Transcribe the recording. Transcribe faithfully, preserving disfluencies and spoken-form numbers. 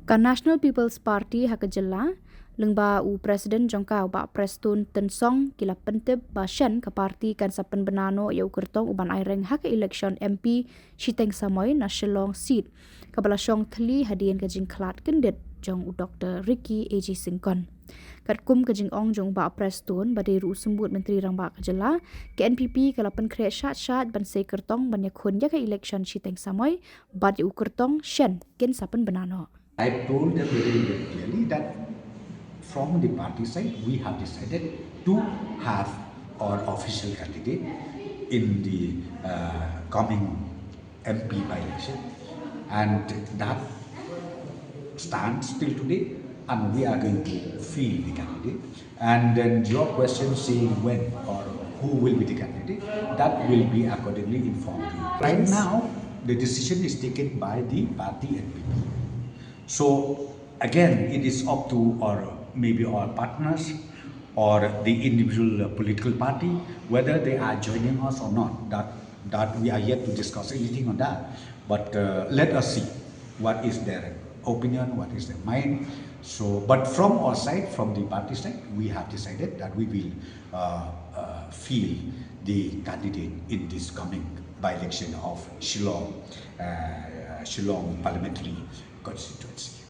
Ka National People's Party ha ka jylla, lyngba u President jong ka u Bah Prestone Tynsong, ki la pyntip ba shen ka party kan sa pynbna noh ïa u kyrtong u ban aireng ha ka election M P shiteng samoi na Shillong seat, kaba la shong thylli hadien ka jingkhlad kyndit jong u Doctor Ricky A J Syngkon. Katkum ka jingong jong u Bah Prestone, ba dei ruh u symbud Myntri Rangbah ka jylla, ka N P P ka la pynkhreh shad shad ban sei kyrtong ban ïakhun ïa ka election shiteng samoi, bad ïa u kyrtong shen kin sa pynbna noh. I told them very, very clearly that from the party side, we have decided to have our official candidate in the uh, coming M P by-election, and that stands till today, and we are going to field the candidate. And then your question saying when or who will be the candidate, that will be accordingly informed to you. Right now, the decision is taken by the party N P P. So again, it is up to or maybe our partners or the individual uh, political party whether they are joining us or not. That that we are yet to discuss anything on that. But uh, let us see what is their opinion, what is their mind. So, but from our side, from the party side, we have decided that we will uh, uh, field the candidate in this coming by-election of Shillong, uh, Shillong parliamentary constituency.